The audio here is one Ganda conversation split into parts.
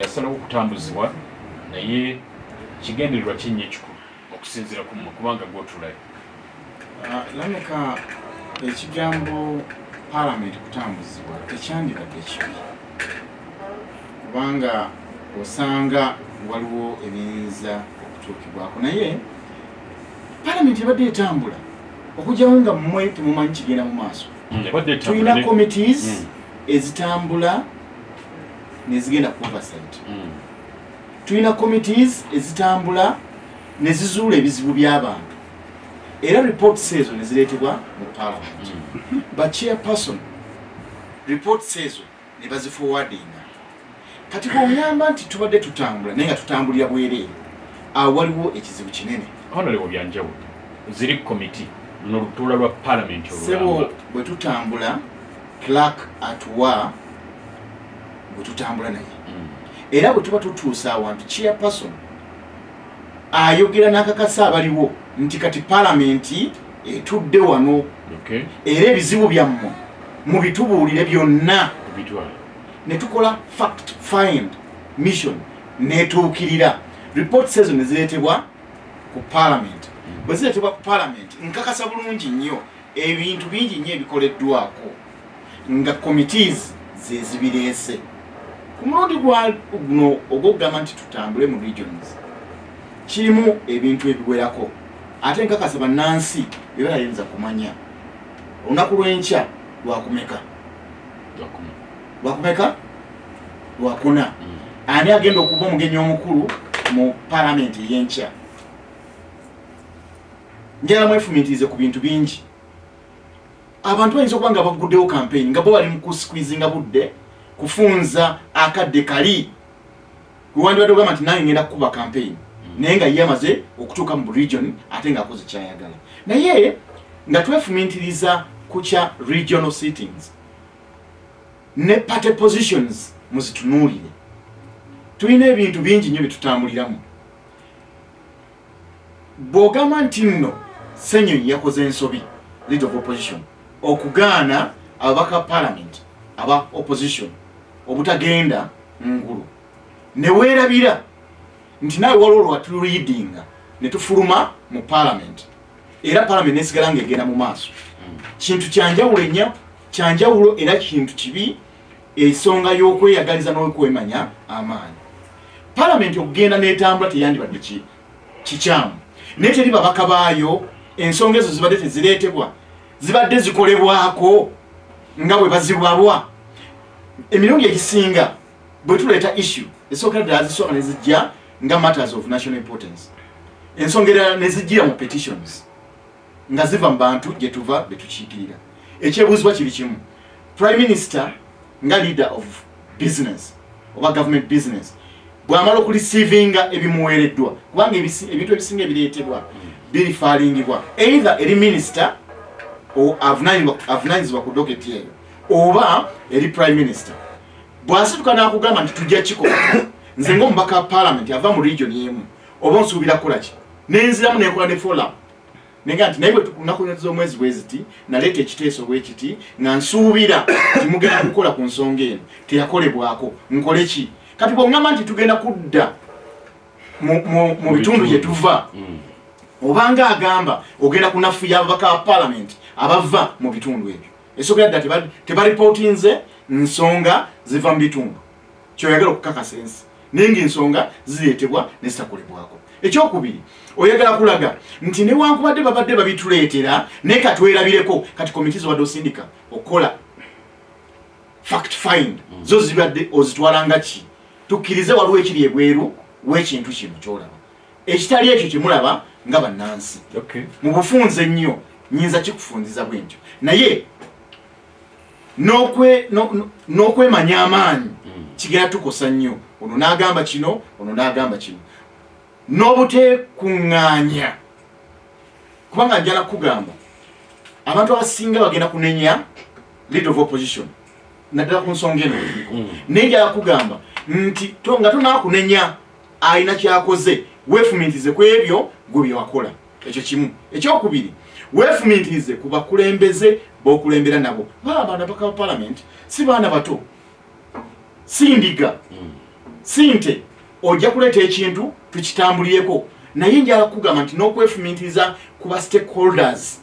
Yasalawo okutambuzibwa, naye kigendererwa ki nnyo ekikulu okusinziira ku mmwe, kubanga gwotulayo? Ah, Lameka, ekigambo paalamenti kutambuzibwa tekyandibadde kibi, kubanga osanga waliwo ebiyinza okutuukibwako, naye paalamenti ebadde etambula okugyawo nga mmwe temumanyi kigenda mu maaso. Ebadde etambula. Tulina committees ezitambula nezigenda ku oversight. Tulina committees ezitambula nezizuula ebizibu by'abantu, era reports ezo nezireetebwa mu parliament. Ba chairperson reports ezo ne baziforwardinga. Kati bw'oŋŋamba nti tubadde tutambula naye nga tutambulira bwereere, awo waliwo ekizibu kinene. Honorable, byanjawulo. Ziri komiti, luno lutuula lwa parliament Sebo, olulamba. Bwe tutambula, clerk atuwa gwe tutambula naye, era bwe tuba tutuusa awantu, chairperson ayogera n'akakasa abaliwo nti kati palamenti etudde wano, era ebizibu byammwe mubitubuulire byonna. Bitwala. Ne tukola fact find mission netuukirira, reports ezo ne zireetebwa ku parliament. Bwe zireetebwa ku parliament, nkakasa bulungi nnyo ebintu bingi nnyo ebikoleddwako nga committees ze zibireese. Ku mulundi gwa guno ogwokugamba nti tutambule mu regions, kirimu ebintu ebiwerako, ate nkakasa bannansi bye batayinza kumanya. Olunaku lw'enkya lwakumeka? Lwakumi. Lwakumeka? Lwakuna. Ani agenda okuba omugenyi omukulu mu palamenti ey'enkya? Njagala mwefumintirize ku bintu bingi. Abantu bayinza okuba nga baguddewo campaign, nga bo bali mu kusqueezinga budde, kufunza akadde kali wewandibadde ogamba nti nange ngenda kukuba campaign, naye nga ye amaze okutuuka mu region ate ng'akoze kyayagala. Naye nga twefumintiriza ku kya regional sittings ne party positions, muzitunuulire. Tulina ebintu bingi nnyo byetutambuliramu. Bw'ogamba nti nno Senyonyi yakoze ensobi, leader of opposition, okugaana ababaka parliament aba opposition obutagenda ngulu, ne weerabira nti naawe waliwo lwatuleadinga ne tufuluma mu parliament, era parliament nesigala ng'egenda mu maaso. Kintu kyanjawulo ennyo, kyanjawulo, era kintu kibi, ensonga y'okweyagaliza n'okwemanya amaanyi. Palamenti okugenda n'etambula teyandibadde kikyamu, naye teri babaka baayo. Ensonga ezo zibadde tezireetebwa, zibadde zikolebwako nga bwe bazibwabwa. Emirundi egisinga bwe tuleeta issue, esookera ddala zisooka ne zijja nga matters of national importance, ensonga erala ne zijjira mu petitions nga ziva mu bantu gye tuva be tukiikirira. Ekyebuuzibwa kiri kimu: prime minister nga leader of business oba government business, bw'amala okureceivinga ebimuweereddwa, kubanga ebintu ebisinga ebireetebwa bireferringibwa either eri minister avunanyizibwa ku docket eyo oba eri prime minister, bw'asituka n'akugamba nti tujja kikola, nze ng'omubaka wa parliament ava mu region emu, oba onsuubira kukola ki? Nenziramu nenkola ne follow, nenga nti naye bwe tunaku z'omwezi bwe ziti naleeta ekiteeso bwe kiti nga nsuubira nti mugenda kukola ku nsonga eno, teyakolebwako, nkole ki? Kati bw'oŋŋamba nti tugenda kudda mu bitundu gye tuva, obanga agamba ogenda kunafuya ababaka ba parliament abava mu bitundu ebyo. Esookera ddala tebaripootinze nsonga ziva mu bitundu, kyoyagala okukakasa ensi, naye ngaensonga zireetebwa ne zitakolebwako. Ekyokubiri, oyagala kulaga nti newankubadde babadde babituleetera, naye katwerabireko. Kati komiti zobadde osindika okukola fact find, zo zibadde ozitwala nga ki? Tukkirize waliwo ekiri ebweru w'ekintu kino kyolaba, ekitali ekyo kyemulaba nga bannansi. Mu bufunze ennyo nyinza kikufunziza bwe ntyo, naye n'okwemanya amaanyi kigenda tukosa nnyo. Ono n'agamba kino, ono n'agamba kino, n'obuteekuŋŋaanya, kubanga njala kugamba abantu abasinga bagenda kunenya leader of opposition, naddala ku nsonga eno eriko. Naye njala kugamba nti nga tonakunenya alina kyakoze, weefumintirize ku ebyo gwe byewakola. Ekyo kimu. Ekyokubiri, weefumintirize ku bakulembeze b'okulembera nabo. Baba abaana baka ba parliament si baana bato, si ndiga. Sinte ojja kuleeta ekintu tukitambulireko, naye njala kugamba nti n'okwefumintiriza ku ba stakeholders,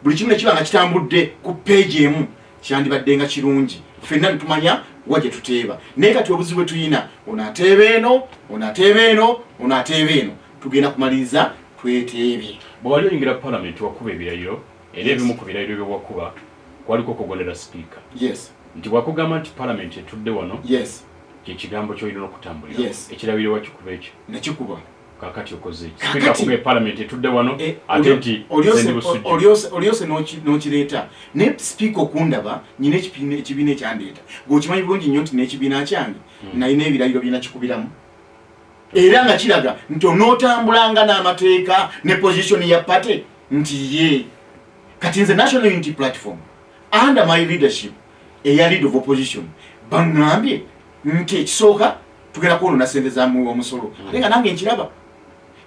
buli kimu nekiba nga kitambudde ku peegi emu, kyandibadde nga kirungi ffenna netumanya wa gye tuteeba. Naye kati obuzibu bwe tuyina, ono ateeba eno, ono ateeba eno, ono ateeba eno, tugenda kumaliriza tweteebye. Bwe wali oyingira palamenti wakuba ebirayiro, era ebimu ku birayiro bye wakuba kwaliko okugondera sipiika. Nti bwakugamba nti palamenti etudde wano, kyekigambo kyolina okutambulira. Ekirayiro wakikuba ekyo? Nakikuba. Kakati okoze ki? Sipiika akugambye palamenti etudde wano, ate nti nze ndi Busujju. Olyose n'okireeta, naye sipiika okundaba nyina ekibiina ekyandeeta, gweokimanyi bulungi nnyo nti n'ekibiina kyange nalina ebirayiro byenakikubiramu, era nga kiraga nti onootambulanga n'amateeka ne position ya party nti ye kati nze National Unity Platform under my leadership eya lead of opposition baŋŋambye nti ekisooka tugenda kwonoona sente za muwa omusolo, ate nga nange nkiraba.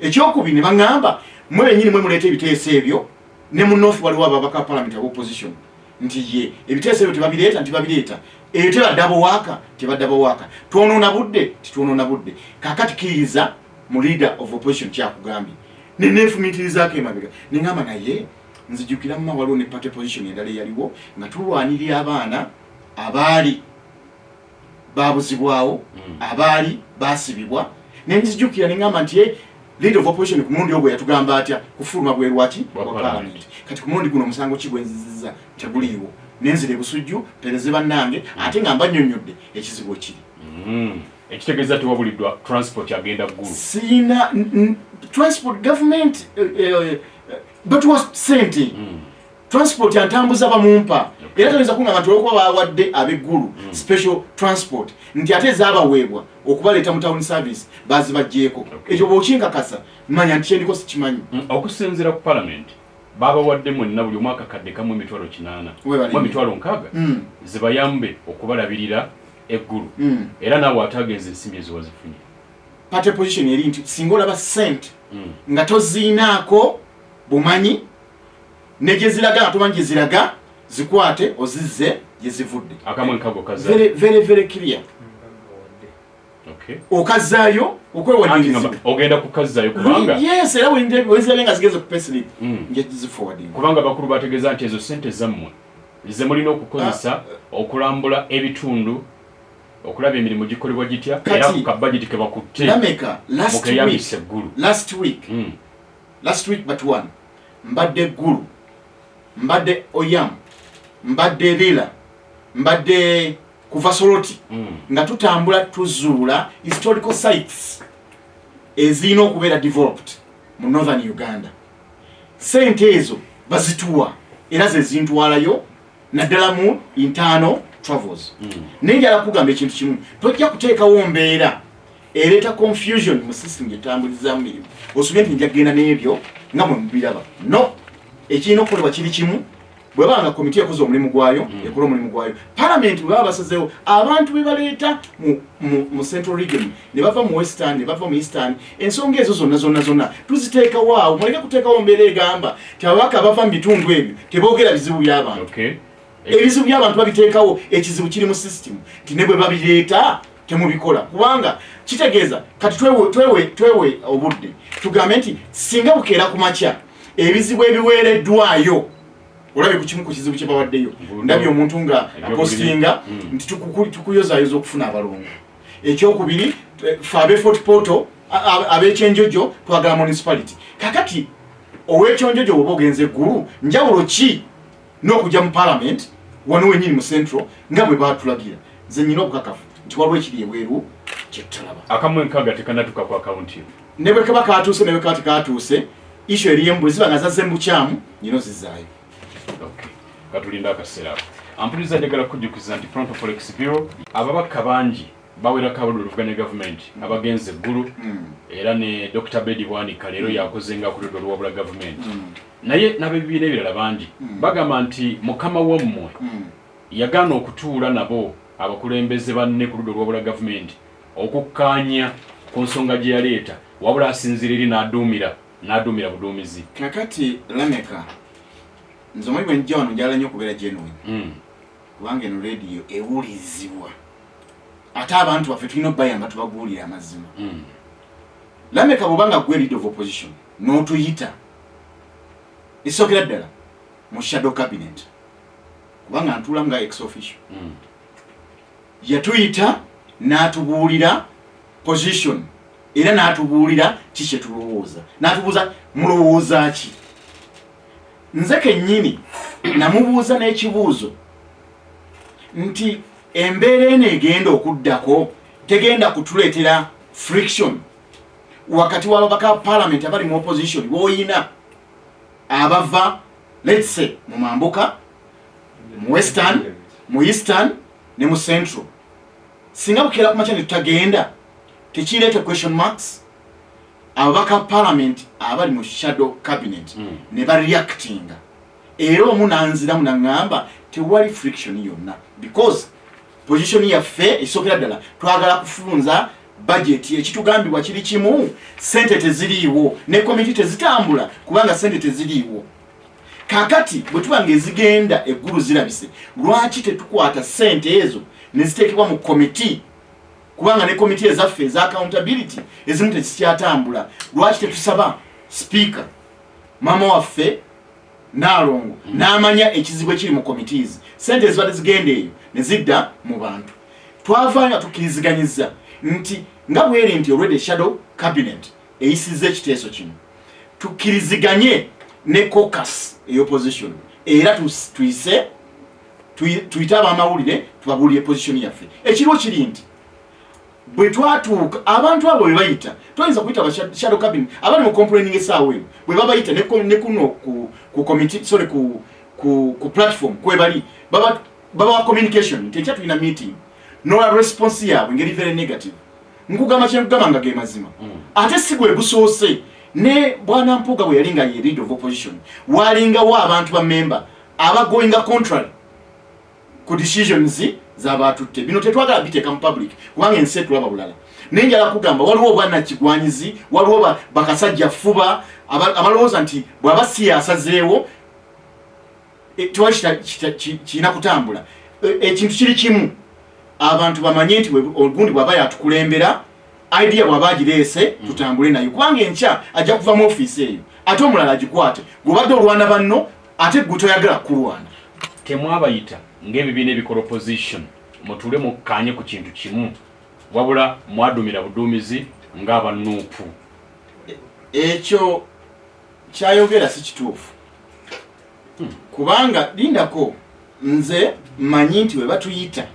Ekyokubiri ne baŋŋamba mwe bennyini mwe muleeta ebiteeso ebyo, ne mu North waliwo ababaka parliament aba opposition nti ye ebiteeso ebyo tebabireeta, nti babireeta, eyo tebadda buwaaka, tebadda buwaaka, twonoona budde, titwonoona budde. Kakati kkiririza mu leader of opposition kyakugambye. Neneefumiitirizaako emabega neŋŋamba, naye nzijukira mma waliwo ne party position endala eyaliwo nga tulwanirira abaana abaali babuzibwawo, abaali basibibwa. Nenzijukira neŋŋamba nti leader of opposition ku mulundi ogwo yatugamba atya kufuluma bwerwaki Bwa bwa parliament. Parliament. Kati ku mulundi guno omusango ki gwenziziza? Teguliiwo. Nenzira ebusujju mpereze bannange, ate nga mbanyonnyodde ekizibu ekiri. Ekitegeeza tewabuliddwa transport agenda Ggulu? Siina transport. Government batuwa sente, transport antambuza bamumpa, era toyinza kungamba nti olwokuba bawadde ab'eggulu special transport nti ate ezaabaweebwa okubaleeta mu town service bazibagjeeko. Ekyo bw'okinkakasa manya nti kyendiko sikimanyi. Okusinziira ku parliament, babawadde mwenna buli omwaka kadde kamu 800,000 Webale mu nnyo. 60,000 zibayambe okubalabirira eggulu. Era naawe ate agenza ensimbi ezo wazifunye? Party position eri nti singa olaba sente nga toziinaako bumanyi ne gye ziraga nga tomanyi gye ziraga, zikwate ozizze gye zivudde. Akamu enkago kaza. Very, very, very clear. Okazzaayo Anti okwewaliriza. Nga ogenda kukazzaayo kubanga Yes, era wenzirabe nga zigenze ku payslip, nja ziforwarding. Kubanga bakulu bategeeza nti ezo sente zammwe ze mulina okukozesa okulambula ebitundu, okulaba emirimu gikolebwa gitya, Kati, era ku kabajeti ke bakutte Lameka, last week, mukeyambisa eggulu. Last week, last week but one, mbadde Ggulu, mbadde Oyam, mbadde Lira, mbadde kuva Soroti, nga tutambula tuzuula historical sites ezirina okubeera developed mu northern Uganda. Sente ezo bazituwa era ze zintwalayo naddala mu internal travels. Naye njala kugamba ekintu kimu, tojja kuteekawo mbeera ereeta confusion mu system gyetutambulizaamu mirimu osubye nti nja kugenda n'ebyo nga mwe mubiraba. No, ekirina okukolebwa kiri kimu, bweba nga komiti ekoze omulimu gwayo, ekola omulimu gwayo. Parliament bwe baba basazeewo abantu be baleeta mu central region, ne bava mu western, ne bava mu eastern, ensonga ezo zonna zonna zonna tuziteekawo awo. Muleke kuteekawo mbeera egamba ti ababaka abava mu bitundu ebyo teboogera bizibu by'abantu. Ebizibu by'abantu babiteekawo. Ekizibu kiri mu system nti ne bwe babireeta temubikola, kubanga kitegeeza kati twewe obudde tugambe nti singa bukeera ku makya ebizibu ebiweereddwayo, olabye ku kimu ku kizibu kye bawaddeyo, Nguudo. ndabye omuntu nga Ebyobulimi. apostinga nti tukuyozaayoza okufuna abalongo. Ekyokubiri, fe ab'e Fort Portal, ab'ekyenjojo twagala municipality. Kakati ow'ekyonjojo bwoba ogenza eggulu, njawulo ki n'okujja mu parliament wano wenyini mu central nga bwe batulagira? Nze nyina obukakafu nti waliwo ekiri ebweru kyetutalaba. Akamu enkaga tekanatuka ku akawunti yo? Ne bwe kaba katuuse, ne bwe kaba tekatuuse, issue eriemu bwe ziba nga zazze mu bukyamu, nyina ozizaayo. Okay. Katulinda akaseera ako. Ampuliriza, njagala kukujjukiza nti Pronto Forex Bureau, ababaka bangi bawerako abaludde oluvuganya gavumenti abagenze eggulu, era ne Dr Bedi Bwanika leero yakoze nga akulidde oluwabula gavumenti, naye n'abebibiina ebirala bangi bagamba nti mukama wammwe yagaana okutuula nabo abakulembeze banne ku ludda oluwabula gavumenti okukkaanya ku nsonga gye yaleeta, wabula asinziira eri n'aduumira n'aduumira buduumizi. Kakati Lameka, nze omanyi bwe njja wano njagala nnyo okubeera genuine, kubanga eno rediyo ewulirizibwa. Ate abantu baffe tulina okubayamba tubabuulire amazima. Lameka, bw'oba nga gwe leader of opposition n'otuyita, esookera ddala mu shadow cabinet, kubanga ntuulamu nga ex officio, yatuyita n'atubuulira position era n'atubuulira ki kye tulowooza, n'atubuuza mulowooza ki. Nze kennyini namubuuza n'ekibuuzo nti embeera eno egenda okuddako tegenda kutuleetera friction wakati w'ababaka ba parliament abali mu opposition b'oyina abava, let's say, mu mambuka, mu western, mu eastern ne mu central? Singa bukeera ku makya ne tutagenda, tekireeta question marks? Ababaka parliament abali mu shadow cabinet ne bareactinga, era omu nanziramu naŋŋamba tewali friction yonna because position yaffe esookera ddala twagala kufunza budget. Ekitugambibwa kiri kimu, sente teziriiwo ne komiti tezitambula kubanga sente teziriiwo. Kakati bwe tuba nga ezigenda eggulu zirabise, lwaki tetukwata sente ezo ne ziteekebwa mu komiti? Kubanga ne komiti ezaffe eza accountability ezimu tezikyatambula. Lwaki tetusaba speaker, maama waffe Naalongo, n'amanya ekizibu ekiri mu committees, sente ezibadde zigenda eyo ne zidda mu bantu? Twavaayo nga tukkiriziganyiza nti nga bweri nti already shadow cabinet eyisizza ekiteeso kino, tukkiriziganye ne caucus ey'opposition era tuyise tuyite abamawulire tubabuulire position yaffe. Ekiriwo kiri nti bwe twatuuka, abantu abo bwe bayita, toyinza kuyita ba shadow cabinet abali mu complaining esaawa eno, bwe babayita ne kuno ku committee, sorry, ku platform kwebali, baba babawa communication nti ekya tulina meeting, nola response yaabwe ngeri very negative. Nkugamba kyenkugamba nga ge mazima. Ate si gwe gusoose. Ne bwana Mpuuga bwe yali nga ye leader of opposition, walingawo abantu ba member abagoinga contrary ku decisions zabatutte. Bino tetwagala biteeka mu public kubanga ensi etulaba bulala, naye njala kugamba waliwo obwannakigwanyizi, waliwo bakasajja fuba abalowooza nti bw'aba si yasazeewo, tewali kirina kutambula. Ekintu kiri kimu, abantu bamanye nti ogundi bw'aba yatukulembera, idea bw'aba agireese, tutambule nayo, kubanga enkya ajja kuva mu ofiisi eyo ate omulala agikwate. Gw'obadde olwana banno, ate gwe toyagala kulwana. Temwabayita ng'ebibiina ebikola opposition mutuule mukkaanye ku kintu kimu, wabula mwadumira buduumizi ng'aba NUP. Ekyo kyayogera si kituufu, kubanga lindako, nze mmanyi nti bwe batuyita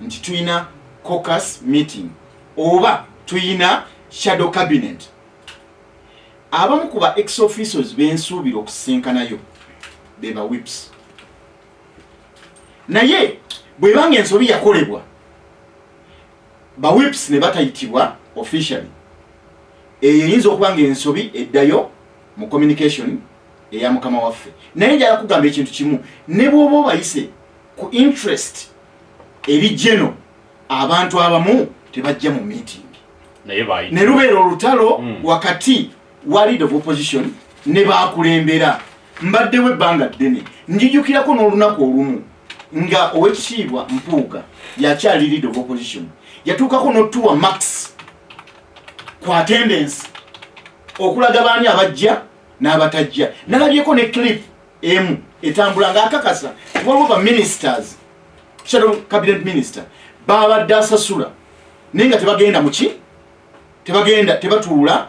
nti tulina caucus meeting oba tuyina shadow cabinet, abamu ku ba ex officios bensuubira okusisinkanayo be ba whips. Naye bwebanga ensobi yakolebwa ba whips ne batayitibwa officially, eyo eyinza okuba nga ensobi eddayo mu communication eya mukama waffe. Naye njala kugamba ekintu kimu, ne bw'oba obayise ku interest eri geno, abantu abamu tebajja mu meeting. Naye bayita. Ne lubeera olutalo wakati wa leader of opposition ne bakulembera. Mbaddewo ebbanga ddene, njijukirako n'olunaku olumu nga owekitiibwa Mpuuga yakyali leader of opposition, yatuukako n'otuwa marks ku attendance okulaga baani abajja n'abatajja. Nalabyeko ne clip emu etambula ng'akakasa waliwo ba ministers, shadow cabinet minister babadde asasula, naye nga tebagenda muki, tebagenda, tebatuula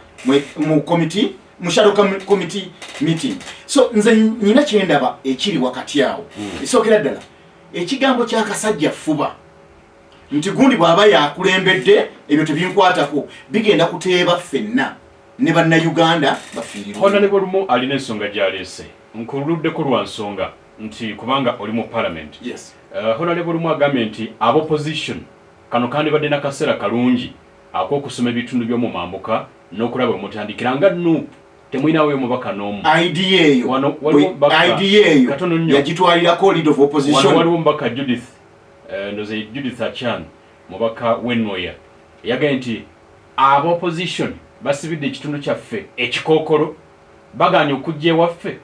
mu committee, mu shadow committee meeting. So nze nyina kyendaba ekiri wakati awo. Esookera ddala ekigambo kyakasajja fuba nti gundi bw'aba yakulembedde ebyo tebinkwatako, bigenda kuteeba ffenna ne Bannayuganda bafiirirwe. Honorable Lumu alina ensonga gy'aleese, nkuluddeko lwa nsonga nti kubanga oli mu parliament. Yes. Honorable Lumu agambye nti abopposition kano kandibadde n'akaseera kalungi ak'okusoma ebitundu by'omu mambuka n'okulaba bwe mutandikira nga NUP temulinawo omubaka n'omu. Idea eyo Wano waliwo idea eyo katono nnyo. Yagitwalirako leader of Wano opposition. Waliwo omubaka Judith, ndoze Judith Achan, mubaka w'Ennoya, yagambye nti aba opposition basibidde ekitundu kyaffe ekikookolo, baganye okujja ewaffe.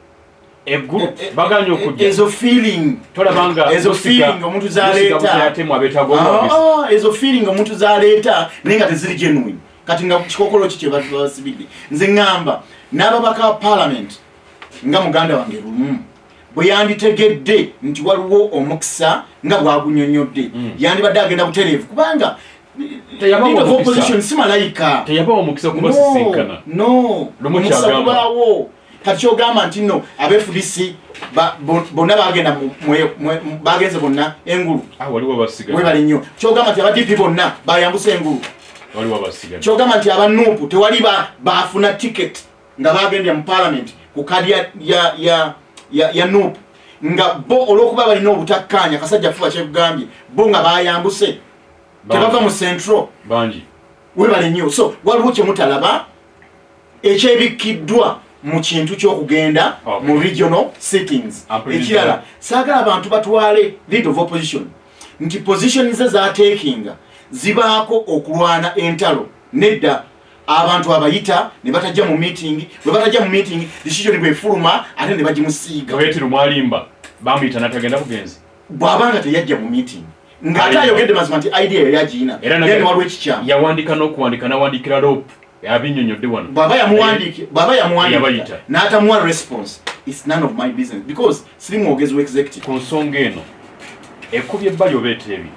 Eggulu baganye okujja. Ezo feeling tolabanga ezo feeling omuntu zaleeta atemu abeetaaga obuwagizi. Ah, ezo feeling omuntu zaleeta naye nga teziri genuine. Kati nga kikokolo ki kyebasibidde? Nze ŋŋamba n'ababaka ba parliament nga muganda wange Lumu bwe yanditegedde nti waliwo omukisa nga bwagunyonyodde, yandibadde agenda butereevu, kubanga Teyabawa leader of omukisa. opposition si malayika. Teyabawa omukisa kubasisinkana. No, Lumu omukisa kyagamba. gubaawo. Kati kyogamba nti nno ab'FDC bonna bagenda bagenze bonna engulu. Ah, waliwo abasigadde. Webale nnyo. Kyogamba nti aba DP bonna bayambuse engulu. Waliwo abasigadde. Kyogamba nti aba NUP tewali bafuna ticket nga bagendera mu parliament ku kadi ya NUP, nga bo olw'okuba balina obutakkaanya, kasajja fuba kyekugambye, bo nga bayambuse tebava mu Central. Bangi. Webale nnyo. So waliwo kyemutalaba ekyebikkiddwa mu kintu ky'okugenda mu regional sittings. Ampuliriza. Ekirala, saagala abantu batwale lead of opposition nti position ze zateekinga zibaako okulwana entalo. Nedda, abantu abayita ne batajja mu meeting, bwe batajja mu meeting, decision bwefuluma ate ne bagimusiiga. Gawetiri mwalimba, bamuyita natagenda bugenzi. Bw'abanga teyajja mu meeting ng'ate Alimba. ayogedde mazima nti idea yali agiyina, Era then waliwo ekikyamu. Yawandika n'okuwandika, nawandikira LOP, abinnyonnyodde wano. Bw'aba yamuwandiika Yabayita. n'atamuwa response, it's none of my business because siri mwogezi wa executive. Ku nsonga eno ekubye ebbali oba eteebi?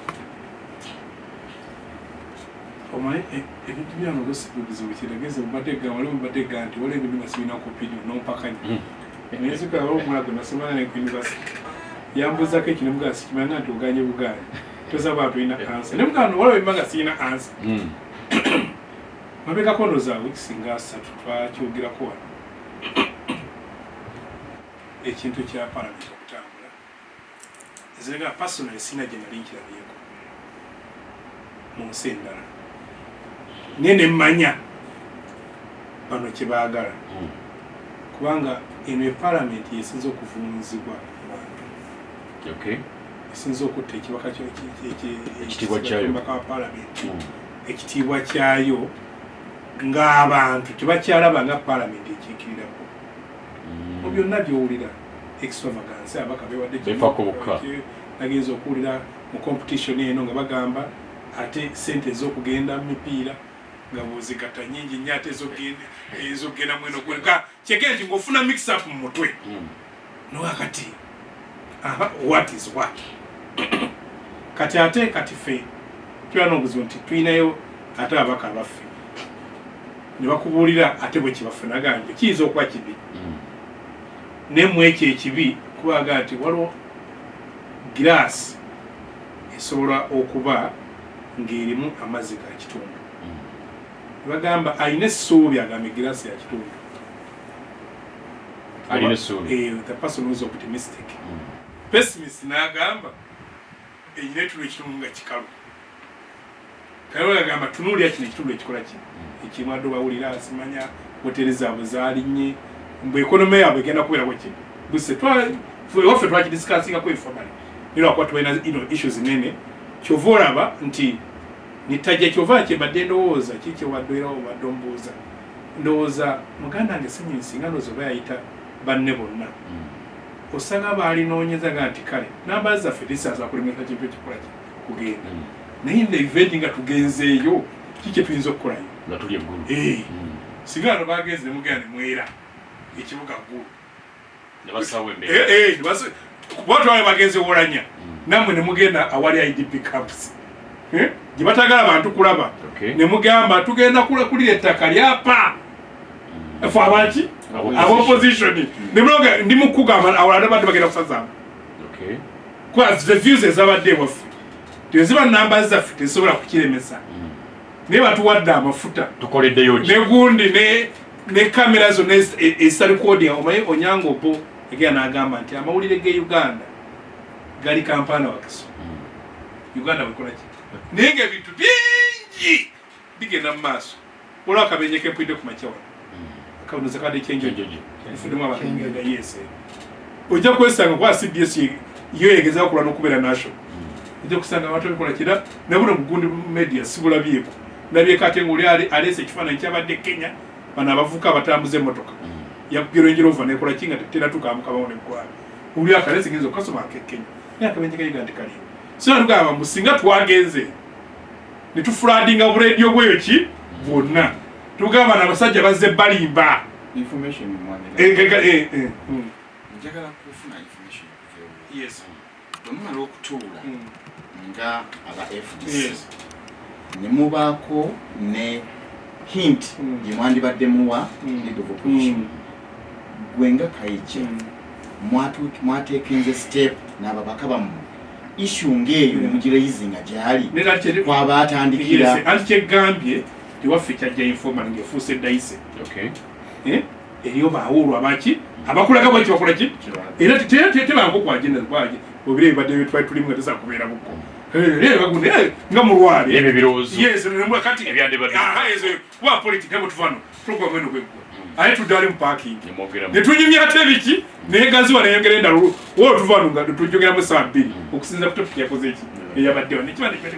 Omanyi ebintu byano oluusi bizibu kiregeze. Mubadde ga waliwo, mubadde ga nti waliwo ebintu nga sirina ku opinion nompakanya. Naye nzikula waliwo omuwala gwe nasoma naye ku university, yambuuzako ekyo, nemugamba sikimanya nti oganye bugaanyi, tosaba tulina answer. Nemugamba no waliwo ebimba nga sirina answer. Mabegako ndowooza weeks nga 3 twakyogerako wano, ekintu kya parliament okutambula. Nze personally sina gye nali nkirabyeko mu nsi endala, naye nemmanya bano kye baagala, kubanga eno epalamenti yesinza okuvunzibwa abantu, esinza okutta ekibaka Ekitiibwa kyayo. Omubaka wa palamenti, ekitiibwa kyayo, ng'abantu tebakyalaba nga palamenti ekiikirirako. Mu byonna byowulira extravagance, abaka bewadde kino, Befaako bokka. Nagenza okuwulira mu competition eno nga bagamba ate sente ez'okugenda mu mipiira nga bwozigatta nyingi nnyo, ate ez'okugenda mweno kyegere nti ng'ofuna mix up mu mutwe nowakati, aha, what is what? Kati ate kati ffe tulina n'obuzibu nti tulinayo ate ababaka abaffe ne bakubuulira ate bwe kibafunaga nti kiyinza okuba kibi, naye mu ekyo ekibi kubaga nti waliwo giraasi esobola okuba ng'erimu amazzi ga kitundu. Bagamba alina essuubi, agamba egiraasi ya kitundu. Alina essuubi. The person who is optimistic. Pessimist n'agamba erina ekitundu ekitundu nga kikalu. Kale agamba tunuulira kino ekitundu ekikola kino ekimwadde, bawulira simanya hoteri zaabwe zaalinnye, mbu economy yaabwe egenda kubeera kino buse. Waffe twakidiscussingako informally, naye lwakuba tubalina issues nene, kyova olaba nti nitajja, kyova kyembadde ndowooza ki kyewadde era obadde ombuuza. Ndowooza muganda wange Senyonyi singa ndowooza oba yayita banne bonna, osanga baalinoonyeza nga nti kale namba zaffe tisaza kulemesa kintu ekikola ki kugenda, naye in the event nga tugenzeeyo, ki kye tuyinza okukolayo? Nga tuli eggulu. Singa bano bagenze nemugenda nemwera ekibuga Ggulu. Ne basaawo embeera. Kuba twale bagenze wolanya nammwe nemugenda awali IDP camps, gye batagala bantu kulaba, nemugamba tugenda kulira ettaka lyapa fe abaki abopposition, nemulonga ndi mukugamba awalala badde bagenda kusazaamu, kuba the views ezabadde ewaffe teziba namba zaffe tezisobola kukiremesa, naye batuwadde amafuta. Tukoleddeyo ki? Ne gundi ne kamera zonna ezitarecording. Omanyi Onyango Bo egenda n'agamba nti amawulire ge Uganda gali Kampala, Wakiso, Uganda bwekola ki, naye nga ebintu bingi bigenda mu maaso. Waliwo akabenje kempulidde ku makya wano, akabunoza kadde kyenjojo nfuddemu abantu ngenda yese, ojja kwesanga kuba CBS yo yegezaako okulwana okubeera national, ojja kusanga abantu abikola kira nabuno bugundi media sibulabyeko, ndabyeko ate ngaoli aleese ekifaananyi kyabadde Kenya, bano abavubuka abatambuza emmotoka. Yakubye Range Rover nekola ki nga teratuuka mukamawo neggwanga. Oli akalezi ngenza okukasoma akekenya naye akabenje kayiga nti kaliwo. So tugamba mbu singa twagenze ne tufladinga bureediyo bweyo ki bwonna, tugamba n'abasajja bazze balimba. Information mwami. Njagala kufuna information okuva. Yes. Bwe mumala okutuula nga aba FDC ne mubaako ne hint gye mwandibadde muwa leader of opposition, gwe nga Kaija mwateekenze step n'ababaka bammwe issue ng'eyo ne mugiraisinga gyali kwaba atandikira? Anti kyeggambye tewaffe kyajja informal ng'efuuse dicey. Eriyo baawulwa abaki abakulaga bwaki bakola ki era tebanko ku agenda kwaje obire ebibadde byetwali tulimu nga tesa kubeera bukko nga mulwale. Ebyo birowoozo. Yes, kati Ebyandibadde. Aha, ezo kuba politics ebo tuvano program eno kweggwa aye tudde ali mu parking Nemwogeramu. Ne tunyumya ate biki naye gaziwa neyongera endala olwo tuvano nga tujogeramu saa 2 okusinza ku topic yakoze eki eyabaddewo nekiba nekibadde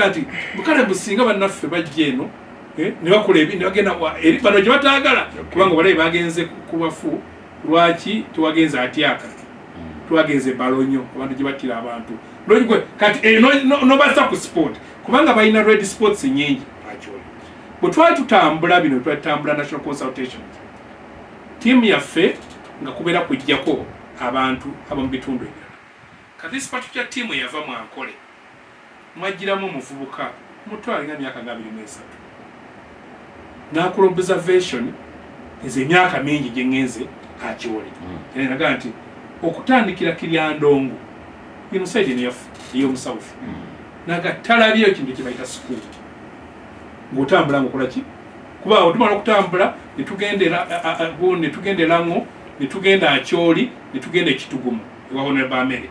nti mukale musinga bannaffe bajja eno ne bakola ebi ne bagenda eri bano gye bataagala kubanga balabe bagenze ku bafu. Lwaki tewagenze atyaka, twagenze balonyo abantu gye battira abantu? Lwaki kati nobassa ku sport kubanga balina red spots nyingi Acholi. Bwe twali tutambula bino, twali tutambula national consultations, tiimu yaffe nga kubeera kujjako abantu ab'omu bitundu ebirala. Kati this particular team eyava mu Ankole mwajjiramu omuvubuka muto alina myaka nga 23 n'akola observation ezo emyaka mingi gye ŋŋenze Acholi. Era nagaa nti okutandikira Kiryandongo ino side eno yaffe ey'omu south, naga talabyeyo kintu kye bayita school ng'otambula ng'okola ki, kuba awo tumala okutambula ne tugenda ne tugenda Elango, ne tugenda Acholi, ne tugenda Ekitugumu ewa Honorable Amere.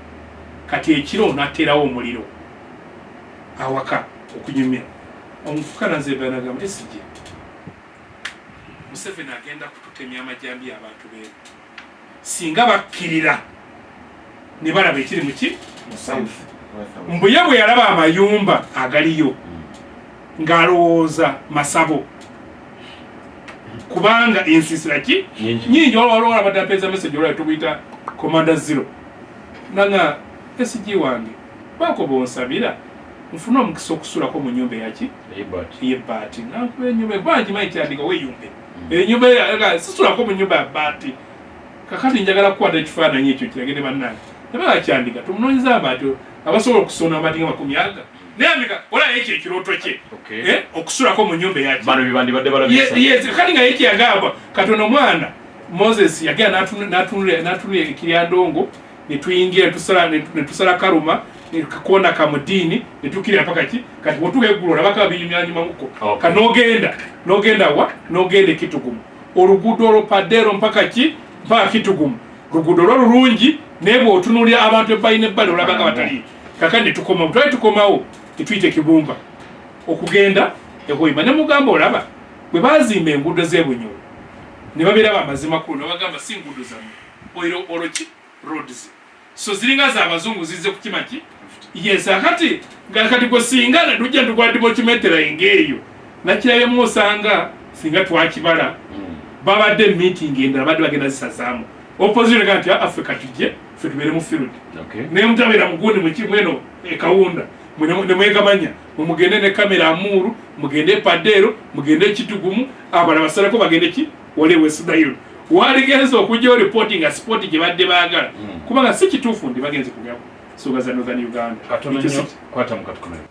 Kati ekiro nateerawo omuliro awaka okunyumya omufuka nanze banagamba SG Museveni agenda kututemya amajambi abantu beeru singa bakkirira ne balaba ekiri muki mu south. Mbuye bwe yalaba amayumba agaliyo ng'alowooza masabo kubanga ensiisira ki Nyingi. Nyingi. Waliwo abadde ampeeza message olwayo tubuyita Commander Zero nanga SG wange baako bonsabira nfune omukisa okusulako mu nyumba eyaki Ebati. Eyebbaati. Nankuba enyumba kuba ngimanyi kyandika weyumbe enyumba sisulako mu nyumba ya bbaati. Kakati njagala kukwata ekifaananyi ekyo kirage ne bannange nabaga kyandika tumunoonyeza amabaati abasobola okusonda amabaati nga makumi aga naye ambika olaba ekyo ekirooto kye. Okusulako mu nyumba eyaki Bano bibandibadde balabisa. Yes, kati nga yeki yagamba katono omwana Moses yagenda n'atunula ekiryandongo netuyingira netusala Karuma nekakona kamudini netukirira paka ki kati wotuka eggulo olabako abinyumyanyumamuko. Ka nogenda wa nogenda Ekitugumu oluguudo olwo Padero mpaka ki mpaka Kitugumu luguudo lwo lulungi naye bw'otunuulira abantu ebbali n'ebbali olaba nga batali. Kakati netukomawo, twali tukomawo netuyita Ekibumba okugenda Ehoima ne mugamba olaba bwe bazimba enguudo z'eBunyoro ne babeera bamazima kulu ne bagamba si nguudo zammwe oiro olwo ki roads so ziringa z'abazungu zizze kukima ki. Yes, akati nga kati gwe singa netujja ntukola documentary ng'eyo nakirabyemu osanga singa twakibala babadde meeting endala badde bagenda zisazaamu opposition ga nti "Ah, ffe katujje ffe tubeere mu field." Naye mutabeera mugundi muki mweno ekawunda nemwegamanya mumugende ne kamera amuru mugende Padeero mugende Ekitugumu abala basalako bagende ki wali West Nile waligenze okujja reporting nga sport gye badde baagala kubanga si kituufu ndi bagenze kugera nsonga za Northern Uganda. Katono Ekyo nnyo kwata mu katukomero.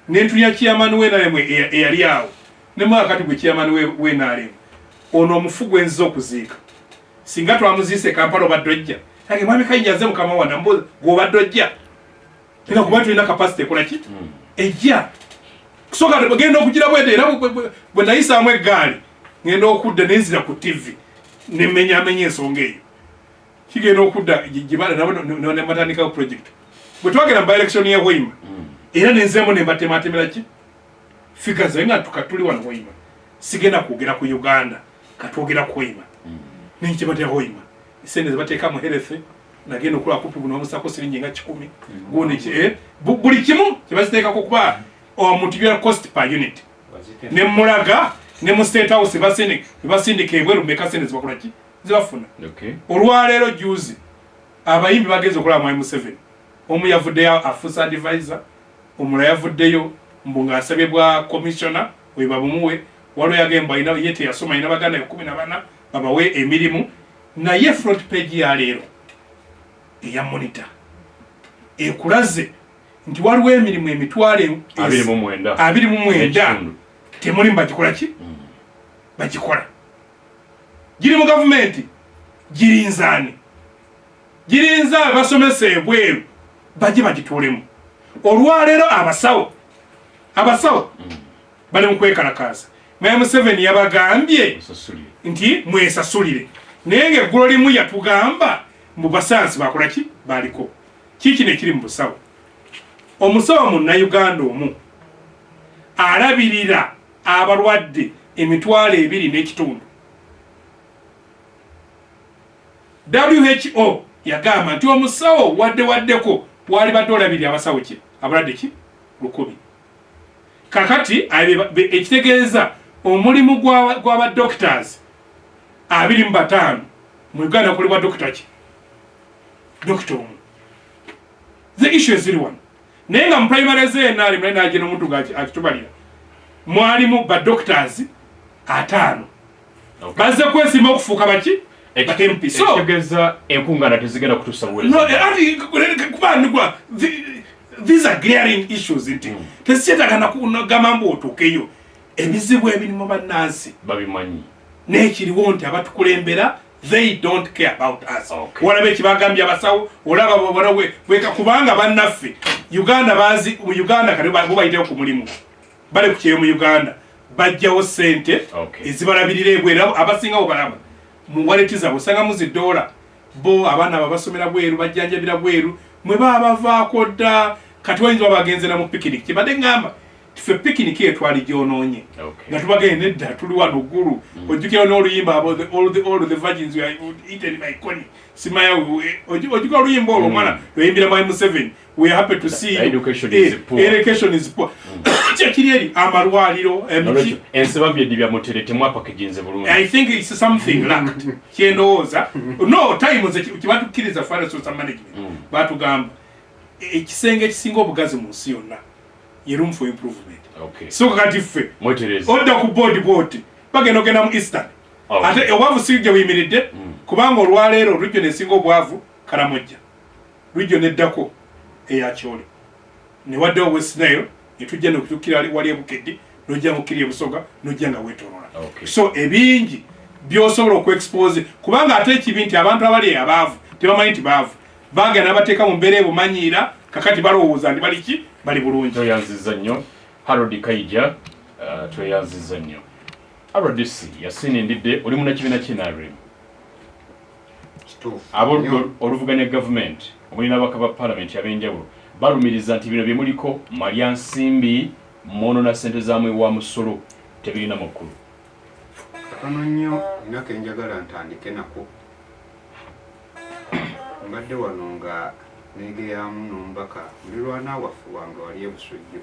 Nentunya chairman w'NRM eyali awo ne mwaka kati gwe chairman w'NRM ono omufu gwenziza okuziika singa twamuziise e Kampala obadde ojja kake mwami Kayinja nze mukama wange mbuuza gw'obadde ojja era kuba tulina capacity ekola ki ejja kusooka genda okugira bwete era bwe nayisaamu eggaali ngenda okudda nenzira ku TV nemenyamenya ensonga eyo kigenda okudda nebatandikawo project bwe twagenda mu by-election ye Hoima era nenzemu nembatematemera ki figures nga tukatuli wano Hoima sigenda kwogera ku Uganda katwogera ku Hoima nenkibatera Hoima sente zebateeka mu health nagenda okulaba kupi buno bamusako siringi nga 100 gundi buli kimu kyebaziteekako kuba omuntu byera cost per unit nemulaga. Ne mu State House basindika ebweru meka sente zibakola ki zibafuna. Olwaleero juzi abayimbi bagenze okulaba Mwami Museveni, omu yavuddeyo afuusa advisor, omulala yavuddeyo mbu ng'asabye bwa commissioner oyo babumuwe. Waliwo yagamba alina ye teyasoma, alina baganda 14 babawe emirimu. Naye front page ya leero eya Monitor ekulaze nti waliwo emirimu emitwalo 29 29 temulimu bagikola ki bagikola giri mu gavumenti, girinzaani, girinza abasomesa ebweru bajje bagituulemu. Olwaleero abasawo bali mu kwekalakaasa. Mwami Museveni yabagambye nti mwesasulire, naye ngaeggulo limu yatugamba mbu basayansi bakola ki baliko kikino ekiri mu busawo. Omusawo munnayuganda omu alabirira abalwadde 25,000. WHO yagamba nti omusawo wadde waddeko walibadde olabirira abasawo ki abalwadde ki 1000. Kakati ekitegeeza omulimu gw'aba doctors 25 mu Uganda kulibwa dokita ki dokita omu. The issue eziri wano, naye nga mu primary z'NRM naye nagenda omuntu nga akitubalira mwalimu ba doctors 5 bazze kwesimba okufuuka baki ba MP. So ekitegeeza enkungaana tezigenda kutuusa buweereza. No, ati kuba these are glaring issues nti tezikyetaaga nakugamba mbu otuukeyo. Ebizibu ebirimu bannansi babimanyi, n'ekiriwo nti abatukulembera they don't care about us. Walaba ekibagambye abasawo, olaba bweka kubanga bannaffe Uganda bazi mu Uganda kati bo bayitewo ku mulimu, bali ku kyeyo mu Uganda, bajjawo ssente ezibalabirira ebweru. Abasinga bo balaba mu wallet zaabwe osangamu zi ddoola, bo abaana babasomera bweru, bajjanjabira bweru, mwe baba bavaako dda. Kati wayinza oba bagenze na mu picnic. Kyebadde ŋŋamba ffe picnic eyo twali gyonoonye nga tubagende nedda, tuli wano ggulu. Ojjukira n'oluyimba about all the virgins were eaten by Kony, simaya ojjukira oluyimba olwo omwana lweyimbira Mwami Museveni, "We are happy to see you." Education is poor. Education is poor. Kyekiri eri amalwaliro emiki. Ensi babyedibya mutere temwapakeginze bulungi. I think it's something lacked. Kyendowooza no time nze kibatukkiriza fa resource management batugamba ekisenge ekisinga obugazi mu nsi yonna ye room for improvement. So kakati ffe mwetereza odda ku board bwoti bagenda ogenda mu Eastern ate obwavu si gye buyimiridde, kubanga olwaleero region esinga obwavu Karamojja, region eddako eyakyoli, newaddewo West Nile, netujja nekutukkira wali ebukeddi, nojja mukkiri ebusoga, nojja nga weetolola. So ebingi byosobola okuexpose, kubanga ate ekibi nti abantu abali abaavu tebamanyi nti baavu, bagenda nabateeka mu mbeera ebumanyiira, kakati balowooza nti bali ki bali bulungi. Tweyanziza nnyo Harold Kaija, tweyanziza nnyo RDC Yasini Ndidde, oli munnakibiina ki NRM? Kituufu. Aboludda oluvuganya gavumenti omuli n'ababaka ba palamenti ab'enjawulo balumiriza nti bino bye muliko malya nsimbi, mwonona ssente za wa musolo, tebirina makulu. Katono nnyo nina kenjagala ntandike nako. Mbadde wano nga neegeyamu n'omubaka mulirwana waffe wange wali e Busujju,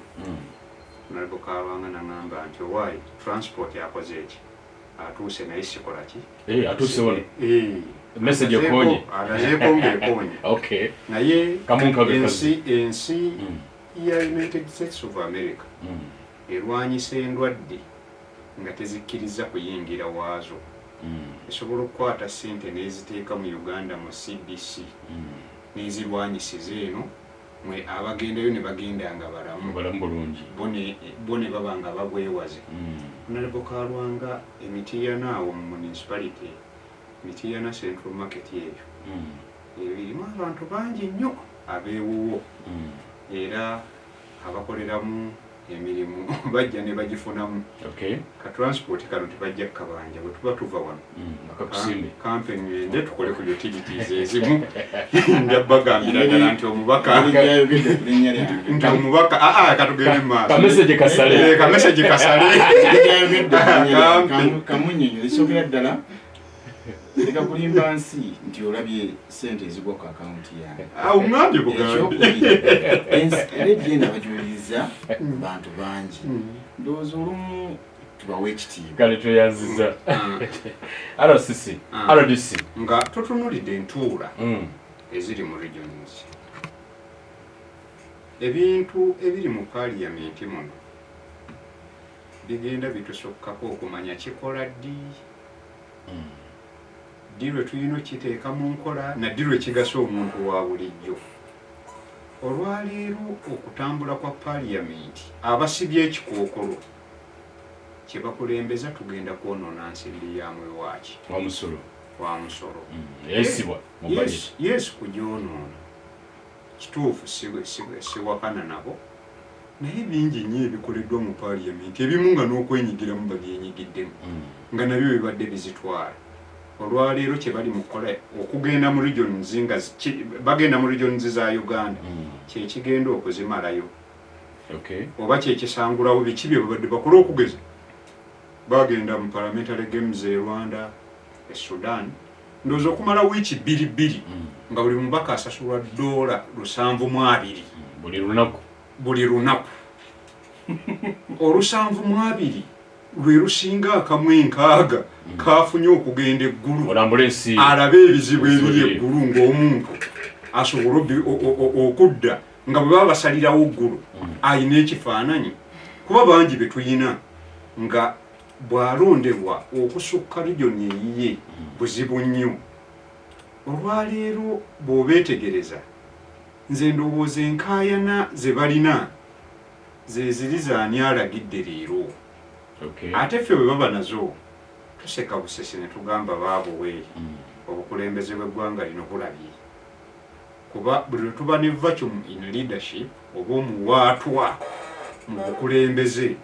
Honorable Kalwanga, naŋŋamba nti owaayi transport akoze eki atuuse, naye sikola ki. Eh, atuuse wano. Eh, message ekonye. Alazeeko ng'ekonye. Naye Kamunkabe. ensi ya United States of America erwanyisa endwadde nga tezikkiriza kuyingira waazo. Esobola okukwata ssente n'eziteeka mu Uganda mu CDC n'ezirwanyisiza eno, mwe abagendayo ne bagenda nga balamu. Balamu bulungi. Bo ne baba nga babwewaze. Honorable Kalwanga, Emitiyana awo mu municipality, Mitiyana Central Market eyo erimu abantu bangi nnyo abeewuwo era abakoleramu emirimu bajja ne bagifunamu. Ka transport kano tebajja kukabanja bwe tuba tuva wano. Akakusimbe. Kampe ngende tukole ku utilities ezimu, nja bagambira ddala nti omubaka Yayogedde ku linnya lyange. Nti omubaka aa katugende mu maaso. Kamessage kasale. Eh, kamessage kasale. Yayogedde ku linnya lyange. Kampe. Kamunnyonnyola ekisookera ddala, leka kulimba nsi nti olabye sente ezigwa ku akawunti yange. Ah, oŋŋambye bugambi. Ekyokubiri, rediyo eno abagiwuliriza bantu bangi. Ndowooza olumu Tubawe ekitiibwa. Kale tweyanziza. RCC, RDC. Nga tutunulidde entuula eziri mu regions, ebintu ebiri mu parliament muno bigenda bitusukkako okumanya kikola ddi, ddi lwe tulina okiteeka mu nkola, na ddi lwe kigasa omuntu wa bulijjo. Olwaleero okutambula kwa parliament, abasibye ekikookolo kye bakulembeza, tugenda kwonoona nsimbi ya mwewaaki. Wa musolo. Wa musolo. Eyisibwa mu budget. Yes, kugyonoona kituufu, siwakana nabo, naye bingi nnyo ebikoleddwa mu parliament, ebimu nga n'okwenyigiramu babyenyigiddemu, nga nabyo bibadde bizitwala. Olwaleero kye bali mu kukola okugenda mu regions, nga bagenda mu regions za Uganda, kyekigenda okuzimalayo oba kyekisangulawo biki bye babadde bakola. Okugeza bagenda mu parliamentary games e Rwanda, e Sudan, ndowooza okumala wiiki bbiri bbiri, nga buli mubaka asasulwa $72. Buli lunaku. Buli lunaku. Olusanvu mu abiri lwe lusinga akamu enkaaga kafunye okugenda eggulu. Olambula ensi. Alabe ebizibu Ebizibu ebiri ebiri. eggulu ng'omuntu asobole okudda nga bwe baba basalirawo ggulu ayina ekifaananyi, kuba bangi be tuyina nga bw'alondebwa okusukka region eyiye buzibu nnyo. Olwaleero bw'obeetegereza, nze ndowooza enkaayana ze balina ze ziri zaani alagidde leero. Ate ffe bwe baba nazo tuseka busesi ne tugamba baabuwe. Obukulembeze bw'eggwanga lino bulabye, kuba buli lwe tuba ne vacuum in leadership oba omuwaatwa mu bukulembeze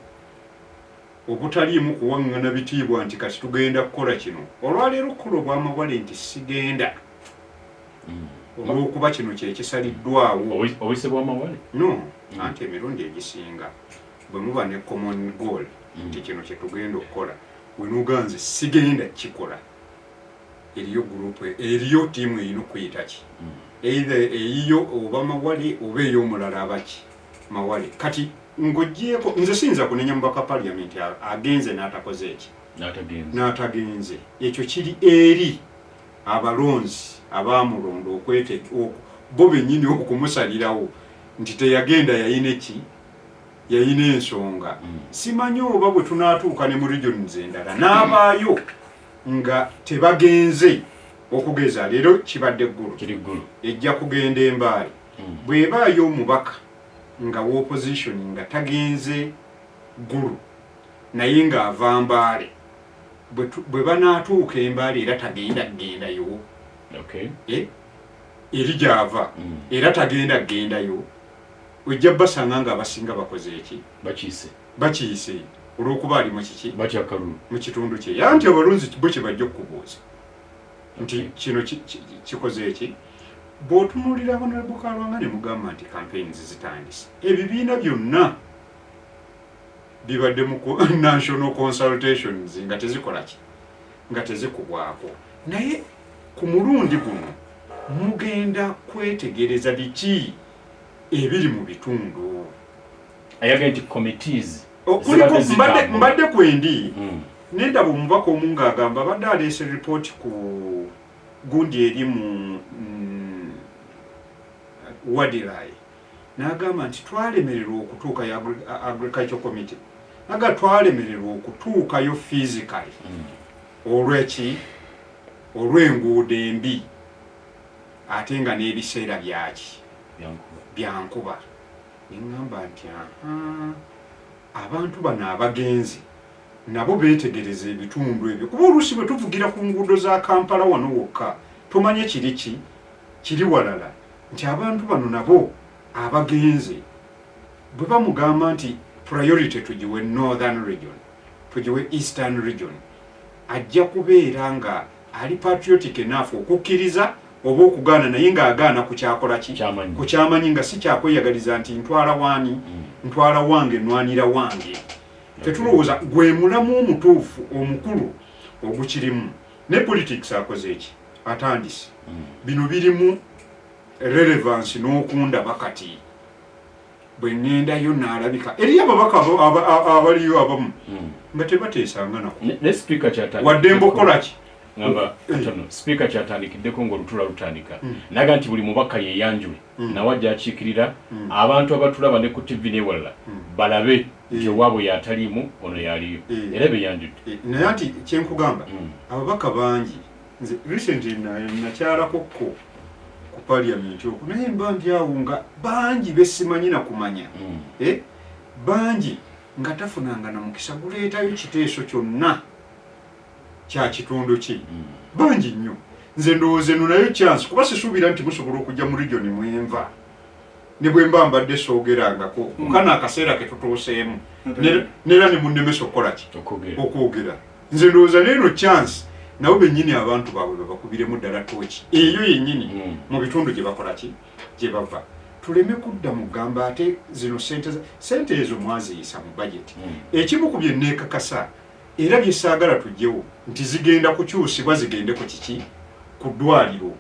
obutaliimu kuwaŋŋana bitiibwa nti kati tugenda kukola kino. Olwaleero okukola obwamawale nti sigenda olw'okuba kino kyekisaliddwawo. Obuyise bw'amawale. No, anti emirundi egisinga bwe muba ne common goal nti kino kyetugenda okukola, wenuganze sigenda kikola, eriyo group, eriyo tiimu erina okuyita ki, either eyiyo oba mawale oba ey'omulala abaki mawale. Kati ng'ogyeko nze siyinza kunenya mubaka parliament agenze n'atakoze eki. N'atagenze. N'atagenze, ekyo kiri eri abalonzi abamulonda okwete bo bennyini okumusalirawo nti teyagenda, yayina ki, yayina ensonga. Simanyi oba bwe tunaatuuka ne mu regions endala n'abaayo nga tebagenze. Okugeza leero kibadde ggulu. Kiri ggulu. Ejja kugenda embaale. Bw'ebaayo omubaka nga w'opposition nga tagenze ggulu naye ng'ava mbaale, bwe banaatuuka embaale era tagenda kugendayo. Eh, eri gy'ava era tagenda kugendayo, ojja basanga nga abasinga bakoze eki? Bakiise. Bakiise olw'okuba ali mu kiki? Batya akalulu. Mu kitundu kye. Anti abalonzi bo kye bajja okukubuuza nti kino kikoze eki. Bw'otunuulira Honorable Kalwanga ne mugamba nti campaigns zitandise, ebibiina byonna bibadde mu national consultations nga tezikola ki, nga tezikubwako, naye ku mulundi guno mugenda kwetegereza biki ebiri mu bitundu. Ayagala nti committees Kuliko zibadde zitambula. Mbadde kwendi nendaba omubaka omu ng'agamba abadde aleese ripooti ku gundi eri mu wadilai, n'agamba nti twalemererwa okutuukayo, agriculture committee, naga twalemererwa okutuukayo physically olweki, olw'enguudo embi, ate nga n'ebiseera byaki? Byankuba. Byankuba. Neŋŋamba nti aha, abantu bano abagenzi nabo beetegereza ebitundu ebyo, kuba oluusi bwe tuvugira ku nguudo za Kampala wano wokka tomanye kiri ki kiri walala, nti abantu bano nabo abagenze bwe bamugamba nti priority tugiwe Northern Region, tugiwe Eastern Region, ajja kubeera nga ali patriotic enough okukkiriza oba okugaana, naye ng'agaana ku kyakola ki? Kyamanyi. Ku kyamanyi, nga si kyakweyagaliza nti ntwala waani, ntwala wange, nwanira wange. Tetulowooza gwe mulamu omutuufu omukulu ogukirimu. Ne politics akoze eki, atandise. Bino birimu relevance n'okundaba kati. Bwe ŋŋendayo naalabika eriyo ababaka abaliyo abamu nga tebateesanga nako. Ne sipiika kyatandikidde Waddembe okukola ki? Ngamba katono, sipiika kyatandikiddeko ng'olutuula lutandika, naga nti buli mubaka yeyanjule nawe ajja akiikirira abantu abatulaba ne ku TV n'ewalala balabe nti owaabwe yataliimu, ono yaliyo, era beyanjudde. Naye anti kyenkugamba, ababaka bangi, nze recently nakyalako ko ku parliament okwo, naye mba ndi awo nga bangi besimanyi na kumanya, bangi nga tafunanga na mukisa guleetayo kiteeso kyonna kya kitundu ki. Bangi nnyo. Nze ndowooza eno nayo chance, kuba sisuubira nti musobola okujja mu region mwenva ne bwe mba mbadde soogerangako kukano akaseera ke tutuuseemu, nera ne munnemesa okukola ki? Okwogera. Okwogera. Nze ndowooza neeno chance nabo bennyini abantu baabwe babakubiremu ddala tooki eyo yennyini mu bitundu gye bakola ki, gye bava, tuleme kudda mu gamba ate zino sente sente ezo mwaziyisa mu budget. Ekimu ku bye neekakasa era bye saagala tugyewo nti zigenda kukyusibwa zigende ku kiki, ku ddwaliro.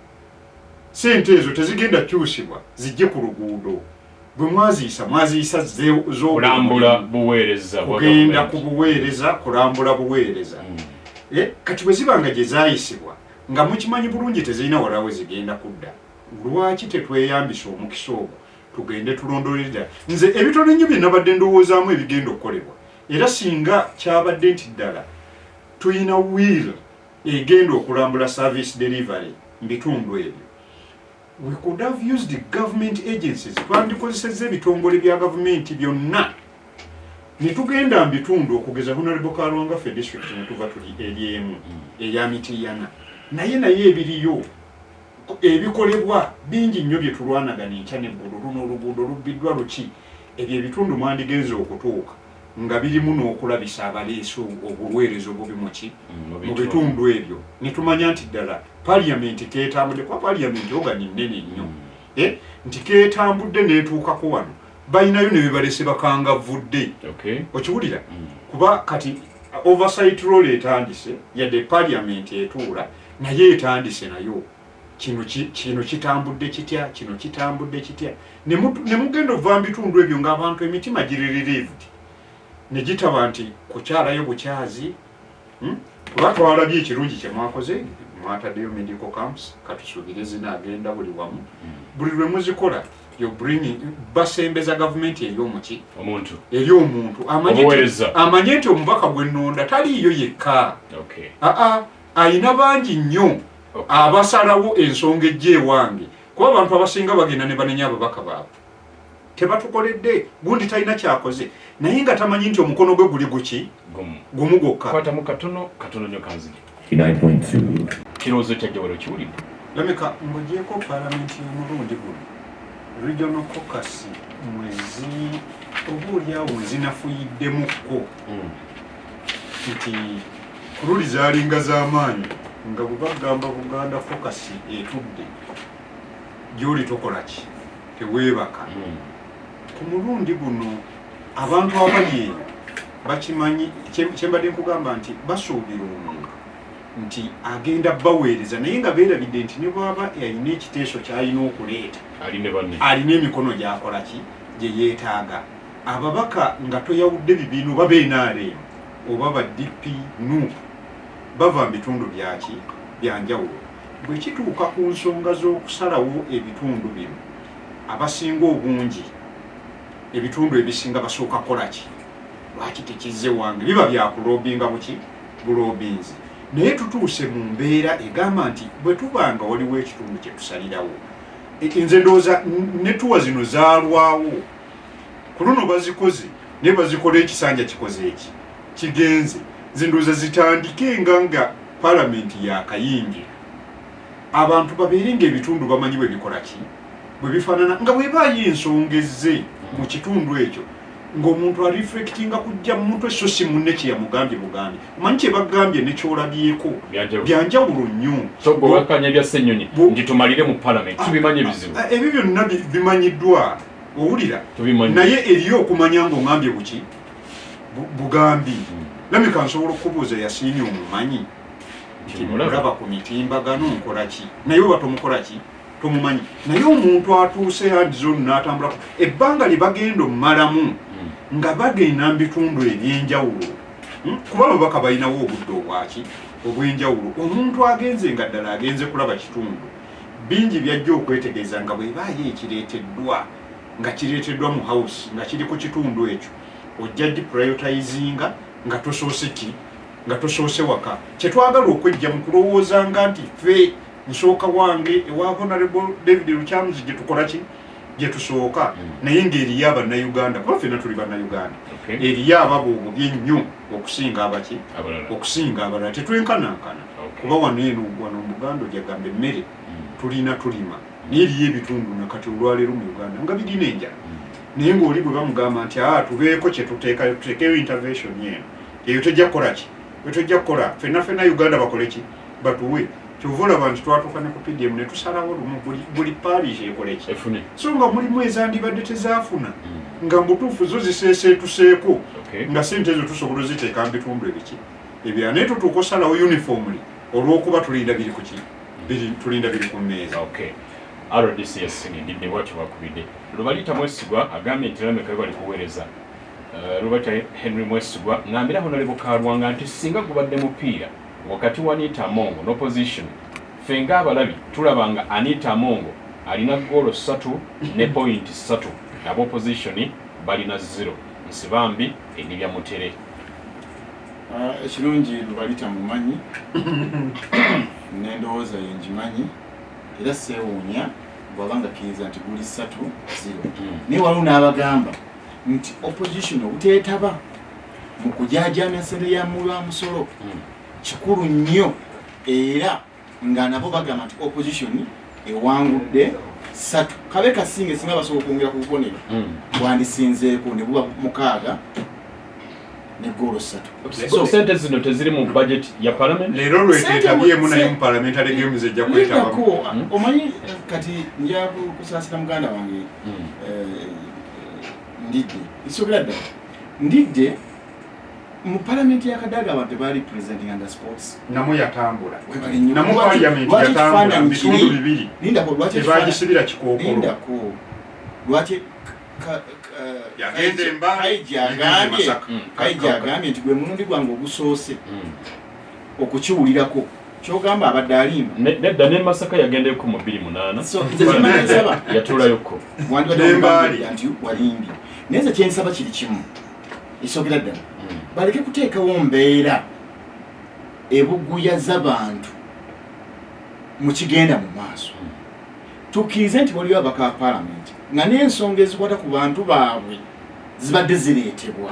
Sente ezo tezigenda kukyusibwa zijje ku luguudo. Bwe mwaziyisa, mwaziyisa Kulambula buweereza bwa kugenda ku gavumenti. Buweereza, kulambula buweereza. Kati bwe ziba nga gye zaayisibwa nga mukimanyi bulungi tezirina wala we zigenda kudda, lwaki tetweyambisa omukisa ogwo tugende tulondolere ddala? Nze ebitono ennyo bye nabadde ndowoozaamu ebigenda okukolebwa, era singa kyabadde nti ddala tuyina will egenda okulambula service delivery mu bitundu ebyo, we could have used government agencies, twandikozesezza ebitongole bya gavumenti byonna ne tugenda mu bitundu. Okugeza, Honorable Kalwanga, ffe district ne tuva tuli eri emu eya Mitiyana, naye ebiriyo ebikolebwa bingi nnyo bye tulwanagana enkya neggulu. Luno oluguudo lubbiddwa luki? Ebyo ebitundu mwandigenze okutuuka nga birimu n'okulabisa abaleese obulwerezo obubi muki, mu bitundu ebyo, ne tumanya nti ddala paliyamenti keetambudde, kuba paliyamenti organ nnene nnyo, nti keetambudde n'etuukako wano, balinayo ne bebalese bakangavvudde. Okiwulira? Kuba kati oversight role etandise, yadde parliament etuula, naye etandise nayo. Kino kitambudde kitya? Kino kitambudde kitya? Ne mugenda ova mu bitundu ebyo ng'abantu emitima giri relieved, ne gitaba nti kukyalayo bukyazi, Kuba twalabye ekirungi kye mwakoze, mwataddeyo medical camps, katusuubire zinaagenda buli wamu. Buli lwe muzikola, you're bringing, basembeza gavumenti eri omuki? Omuntu. Eri omuntu. Obuweereza. Amanye nti omubaka gwe nnonda taliiyo yekka. Aa, ayina bangi nnyo abasalawo ensonga ejja ewange, kuba abantu abasinga bagenda ne banenya ababaka baabwe, tebatukoledde gundi, talina kyakoze, naye nga tamanyi nti omukono gwe guli guki? Gumu. Gumu gwokka. Kwatamu katono katono nnyo, kanzige. 9.2. Kirowoozo kyajja wali okiwulidde? Lameka, ng'ogyeko paalamenti y'omulundi guno, regional caucus mwezi oba oliawo wezinafuyiddemukko, nti ku luli zaalinga z'amaanyi nga bwe bagamba Buganda caucus etudde gy'oli tokola ki, teweebaka. Ku mulundi guno abantu abali eyo bakimanyi kyembadde nkugamba nti basuubira omuntu nti agenda baweereza, naye nga beerabidde nti ne bw'aba alina ekiteeso ky'alina okuleeta, Ali ne banne. Alina emikono gy'akola ki, gye yeetaaga. Ababaka nga toyawudde bibiina, oba BNRM oba ba DP, NUP, bava mu bitundu byaki, byanjawulo. Bwe kituuka ku nsonga z'okusalawo ebitundu bino, abasinga obungi ebitundu ebisinga basooka kukola ki? Lwaki tekizze wange? Biba byakulobinga buki, bulobinzi. Naye tutuuse mu mbeera egamba nti bwe tuba nga waliwo ekitundu kye tusalirawo, nze ndowooza netuwa zino zaalwawo. Ku luno bazikoze, naye bazikola ekisanja kikoze eki, kigenze. Nze ndowooza zitandike nga palamenti yakayingira, abantu babeere nga ebitundu bamanyi bwe bikola ki, bwe bifaanana, nga bwebaayo ensonga ezze mu kitundu ekyo, ng'omuntu areflectinga kujja mu mutwe, so si munne kye yamugambye bugambye. Omanyi kye bagambye ne kyolabyeko Byanjawulo. byanjawulo nnyo. So gwe wakanya ebya Ssenyonyi nti tumalire mu parliament, tubimanyi ebizibu. Ah, ebyo byonna bimanyiddwa, owulira? Tubimanyi. Naye eriyo okumanya ng'oŋambye buki, bugambi. Lamika, nsobola okukubuuza, Yasiini omumanyi? Nti Nti mulaba. Mulaba ku mitimbagano, nkola ki, naye oba tomukola ki, Tomumanyi, naye omuntu atuuse hands-on n'atambulako ebbanga lye bagenda omumalamu nga bagenda mu bitundu ebyenjawulo. Kuba ababaka balinawo obudde obwaki obw'enjawulo. Omuntu agenze nga ddala agenze kulaba kitundu, bingi byajja okwetegereza nga bwebaayo ekireeteddwa, nga kireeteddwa mu house nga kiri ku kitundu ekyo, ojja giprioritizinga nga tosoose ki, nga tosoose waka. Kyetwagala okwejja mu kulowooza nga nti ffe nsooka wange ewa Honorable David Lukyamuzi gye tukola ki, gye tusooka, naye ng'eriyo Abannayuganda, kuba ffenna tuli Bannayuganda, eriyo ababa obubi ennyo okusinga abaki, okusinga abalala. Tetwenkanankana, kuba wano eno, wano mu Buganda ojagamba emmere tulina, tulima, naye eriyo ebitundu nakati olwaleero mu Uganda nga birina enjala, naye ng'oli bwe bamugamba nti aa tubeeko kye tuteekayo, tuteekeyo intervention eno, eyo tejja kukola ki, tojja kukola. Ffenna ffenna Uganda bakole ki, batuwe. Kyova olaba nti twatuuka ne ku PDM ne tusalawo lumu buli parish ekole ki, so nga mulimu ezandibadde tezaafuna, nga mubutuufu zo ziseeseetuseeko, nga sente ezo tusobola oziteeka mu bitundu ebiki ebya, naye tutuuka osalawo uniformly olw'okuba tulinda biri ku ki, tulinda biri ku mmeeza. RDC yasingidde bwatyo bakubidde Lubalita Mwesigwa agambye nti Lameka bali kuweereza. Robert Henry Mwesigwa ngambira Honorable Kalwanga nti singa gubadde mupiira wakati wa Anita Amongo n'opposition, ffe ng'abalabi tulaba nga Anita Amongo alina goolo 3 ne point 3, aba opposition balina 0. Nsibambi edibya mutere. Ekirungi Lubalita mumanyi n'endowooza ye ngimanyi, era seewuunya bw'aba nga akkiriza nti guli 3-0. Naye waliwo n'abagamba nti opposition obuteetaba mu kujaajamya ssente ya mulwa musolo kikulu nnyo, era nga nabo bagamba nti opposition ewangudde 3. Kabe kasinge singa basobola okwongera ku bubonero bwandisinzeeko ne buba 6 ne goolo 3. So sente zino teziri mu budget ya parliament. Leero lwetetabyemu, naye mu parliamentary games ejja kwetabamu. Omanyi kati nja kusaasira muganda wange Ndidde, nsobola ddala Ndidde mu palamenti ya Kadaga abantu tebaali presenting under sports. Namu yatambula, namu parliament yatambula mu bitundu bibiri, tebagisibira kikookolo. Lindako, lwaki yagenda Embaale? Kaija agambye nti gwe mulundi gwange ogusoose okukiwulirako. Kyogamba abadde alimba? Nedda, ne Masaka yagendayoko mu 2008, yatuulayoko. Wandibadde nti walimbye, naye nze kyensaba kiri kimu esookera ddala, baleke kuteekawo mbeera ebuguyaza bantu mu kigenda mu maaso. Tukkirize nti waliyo abaka ba palamenti nga n'ensonga ezikwata ku bantu baabwe zibadde zireetebwa,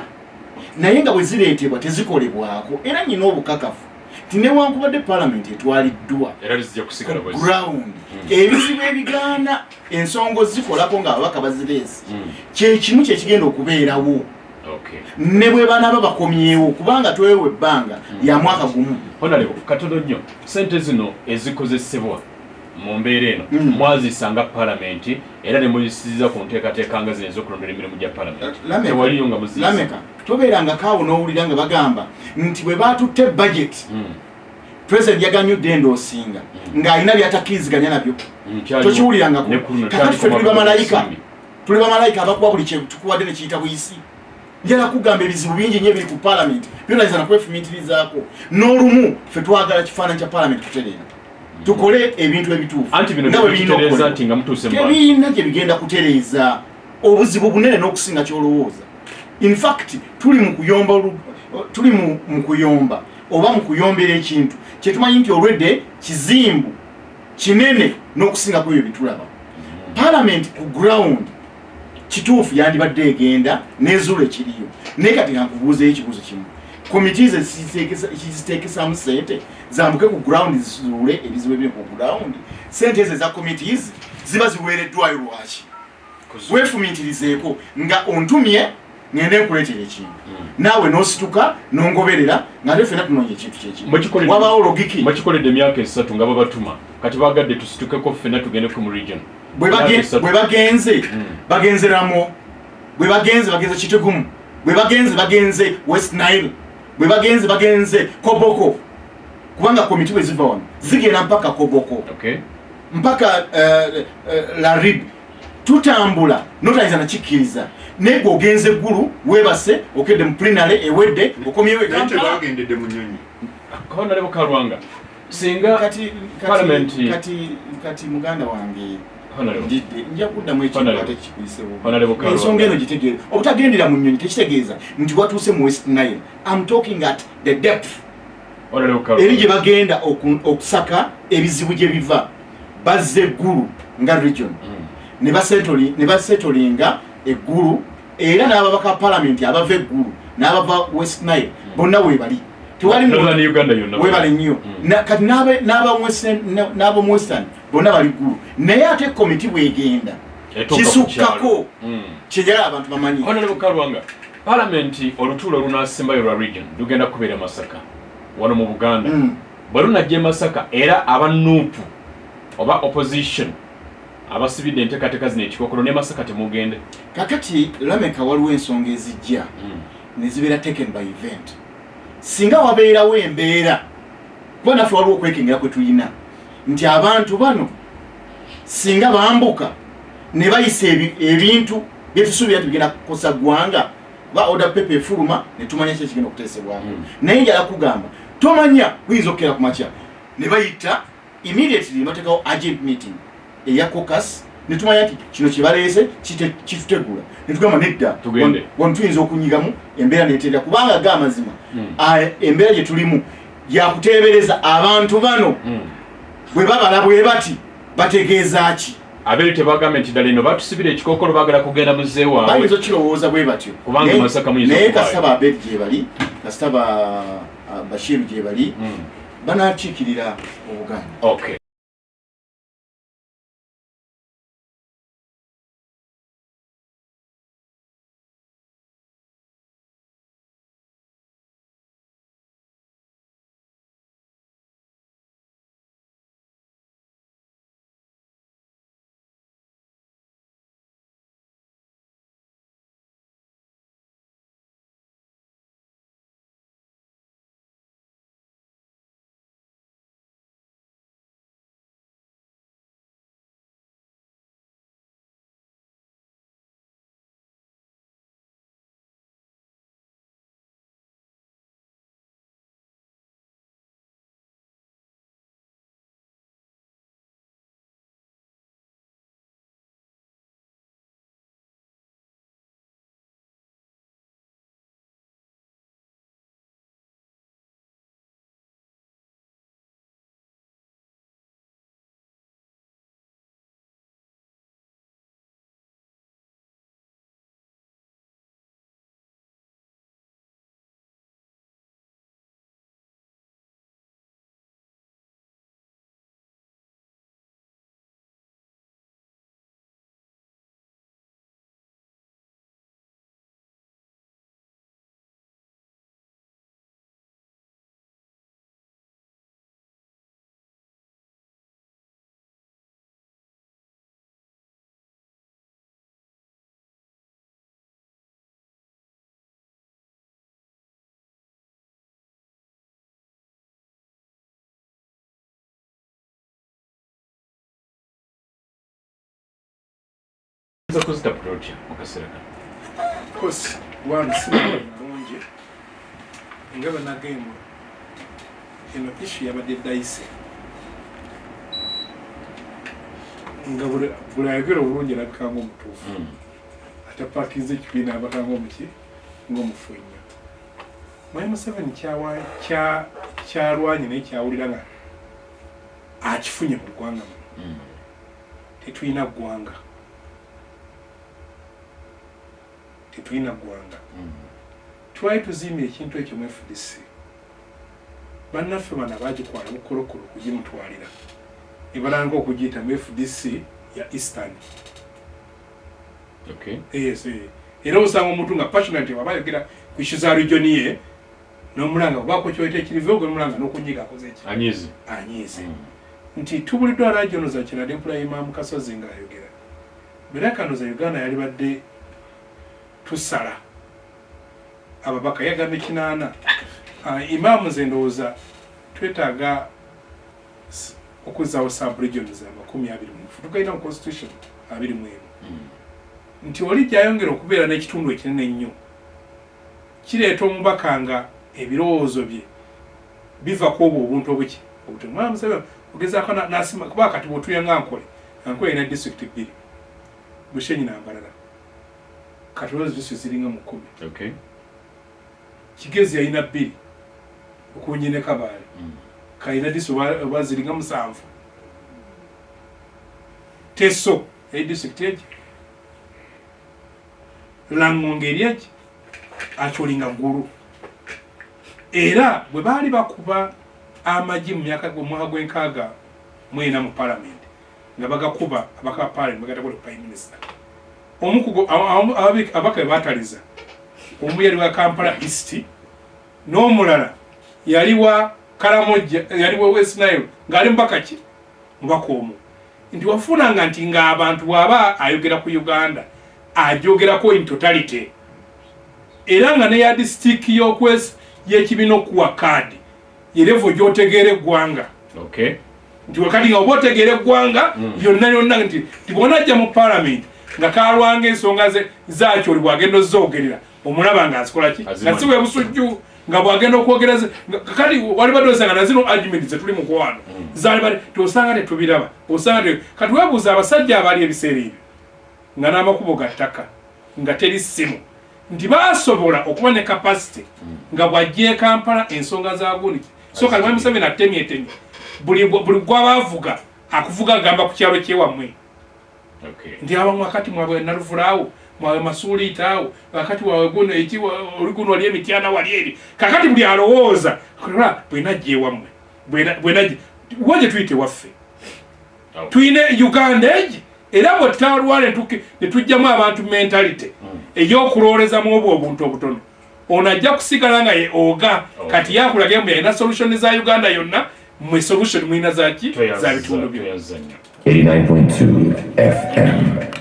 naye nga bwe zireetebwa tezikolebwako. Era nyina obukakafu nti newankubadde palamenti etwaliddwa ku ground, ebizibu ebigaana ensonga ozikolako nga ababaka bazireese kyekimu kyekigenda okubeerawo ne bwe banaaba bakomyewo, kubanga twewa ebbanga lya mwaka gumu. Honorable, katono nnyo, sente zino ezikozesebwa mu mbeera eno mwazisanga palamenti era ne muzisiza ku nteekateeka nga zino ez'okulondera emirimu gya palamenti? Tewaliyo nga muziisa? Lameka, tobeerangako awo n'owulira nga bagamba nti bwe baatutte budget, president yaganyudde endoosinga ng'alina byatakkiriziganya nabyo. Tokiwulirangako? Kakati ffe tuli bamalayika? Tuli bamalayika abakuba buli kyetukuwadde nekiyita buyisi? Njala kugamba ebizibu bingi nnyo ebiri ku palamenti byonayinza nakwefumiitirizaako n'olumu. Ffe twagala kifaananyi kya palamenti kutereera, tukole ebintu ebituufu. Anti bino nga bwe birina bitutereeza okukolebwa. Nti nga mutuuse mu bantu. Tebirina gye bigenda kutereeza, obuzibu bunene n'okusinga kyolowooza. In fact tuli mu kuyomba tuli mu kuyomba oba mu kuyombera ekintu kyetumanyi nti olwedde kizimbu kinene n'okusinga ku ebyo byetulaba. Parliament ku ground kituufu yandibadde egenda nezuula ekiriyo, naye kati nga nkubuuzeyo ekibuuzo kimu: committees ziteekesamu sente zambuke ku ground zizuule ebizibu ebiri ku ground? Sente ezo eza committees ziba ziweereddwayo lwaki? Weefumiitirizeeko nga ontumye ngende nkuleetera ekintu, naawe n'osituka n'ongoberera nga ate ffena tunoonya ekintu kyekimu. Wabaawo logic? Mwekikoledde emyaka 3 nga babatuma, kati bagadde tusitukeko ffenna tugendeko mu region. Bwe Emyaka 3. Bwe bagenze, bagenze Ramo, bwe bagenze, bagenze Kitegumu, bwe bagenze, bagenze West Nile, bwe bagenze, bagenze Koboko, kubanga komiti bwe ziva wano zigenda mpaka Koboko. mpaka Larib, tutambula notayinza nakikkiriza. Naye gwe ogenze Gulu, weebase, okedde mu plenary, ewedde, okomyewo e Naye Kampala. tebagendedde mu nyonyi. Honorable Kalwanga, singa Kati Parliament- kati muganda wange, Honorable. ndidde, nja kuddamu ekintu Honorable. ate kikuyisewo. Honorable Kalwanga. Ensonga eno gitegeere, obutagendera mu nnyonyi tekitegeeza nti watuuse mu West Nile. I'm talking at the depth Honorable Kalwanga. eri gye bagenda okusaka ebizibu gye biva. Bazza e Gulu nga region ne basetolinga e Gulu, era n'ababaka palamenti abava e Gulu n'abava West Nile bonna weebali. Tewali Northern Uganda yonna. Webale nnyo. Kati n'ab'omu Western bonna bali Gulu, naye ate komiti bwegenda Etuuka ku kisukkako. kyalo. Kyenjagala abantu bamanyi. Honorable Kalwanga, palamenti olutuulo olunasembayo lwa region lugenda kubeera Masaka wano mu Buganda. Bwe lunajja e Masaka, era aba NUP oba opposition abasibidde enteekateeka zino ekikokolo, ne Masaka temugende? Kakati lameka, waliwo ensonga ezijja ne zibeera taken by event. Singa wabeerawo embeera, kuba naffe waliwo okwekengera kwe tulina nti abantu bano singa bambuka ne bayisa ebintu byetusuubira nti bigenda kukosa ggwanga, ba order paper efuluma ne tumanya ki ekigenda okuteesebwako. Naye njala kugamba, tomanya, buyinza okukera ku makya ne bayita immediately ne bateekawo urgent meeting eya caucus, ne tumanya nti kino kye baleese kitutegula, ne tugamba nedda. Tugende. Wano tuyinza okunyigamu embeera neterera, kubanga ga amazima, embeera gye tulimu yakuteebereza abantu bano bwe babala bwe bati bategeeza ki. Abeere tebagambye nti ddala eno batusibira ekikokolo, baagala kugenda muzeewaabwe? Bayinza okirowooza bwe batyo. Kubanga Masaka muyinza Naye okuvaayo. kasita ba Abed gye bali, kasita ba Bashiru gye bali, banakiikirira Obuganda. Okay. Oyinza kuzitapula otya mu kaseera kano? Course, one, si malungi nga banagembo eno issue yabadde dicey, nga buli ayogera obulungi alabika nga omutuufu, atapakinze ekibiina abaka ngaomuki, ngaomufu ennyo. Mwami Museveni kyalwanye naye kyawulira nga akifunye mu ggwanga muno. Tetulina ggwanga, tetulina ggwanga. Twali tuzimbye ekintu ekyo mu FDC. Bannaffe bano abagikwala bukolokolo okugimutwalira ne balanga okugiyita mu FDC ya Eastern. Yes, eh. Era osanga omuntu nga passionate waba ayogera ku issue za region ye, n'omulanga obaako kyoyita ekiriva ogwe, nomulanga n'okunyiga akoze eki? Anyize. Anyiize. Nti tubuliddwa region za kirala. Empula Imaamu Kasozi ng'ayogera berakano za Uganda yalibadde tusala ababaka, yagambye 80. Imaamu, nze ndowooza twetaaga Okuzaawo sub regions 20, tugalina mu constitution 21, nti oli gyayongera okubeera n'ekitundu ekinene ennyo, kireeta omubaka nga ebirowoozo bye biva ku obwo obuntu obuki obutono. Mwana Museveni ogezaako nasima, kuba kati bw'otuya nga Nkole, Ankole erina district bbiri, Bushenyi n'Ambalala. Kati olwo district ziringa mu 10. Kigezi yalina bbiri, Okungi ne Kabaale. Kalina district oba ziringa musanvu. Teso eri district egi, Lango eri egi, Acholi nga Ggulu. Era bwe baali bakuba amagi mu myaka, omwaka gw'e 64 mu parliament, nga bagakuba, abaka ba parliament bagatakole ku prime minister. Omukugo abaka be bataliza, omu yali wa Kampala East n'omulala yali wa Karamojja, yali wa West Nile, ng'ali mubaka ki, mubaka omu. Nti wafunanga nti ng'abantu bw'aba ayogera ku Uganda, ajogerako in totality, era nga ne yardstick y'okwesi y'ekibiina okuwa kaadi ye level gy'otegeera eggwanga. Nti wakati nga oba otegeera eggwanga lyonna lyonna, nti bw'onajja mu parliament nga kalwanga ensonga ze zakyoli, bw'agenda ozoogerera omulaba ng'azikola ki, nga si bwe busujju, nga bw'agenda okwogera kati wali badde osanga na zino argument zetuli mukwano zaali bali tosanga tetubiraba, osanga kati weebuuza abasajja abaali ebiseera ebyo nga n'amakubo ga ttaka, nga teri ssimu, nti basobola okuba ne capacity nga bw'ajja e Kampala ensonga za gundi. So kati Mwami Museveni atemyetemye buli gw'aba avuga, akuvuga agamba ku kyalo kyewammwe nti abamu akati mwabwe Naluvulaawo, mwawe Masuuliita awo, akati wawe guno eki oli guno wali Emityana wali eri. Kakati buli alowooza bwenajja ewammwe, bwenajja wa gye tuyita ewaffe, tuyine Uganda egi. Era bwe tutalwala ne tujjamu abantu mentality ey'okulowoolezamu obwo obuntu obutono, ono ajja kusigala nga ye oga. Kati yakulage mbu yalina solution za Uganda yonna, mwe solution mulina zaki? Za bitundu byo. 89.2 FM.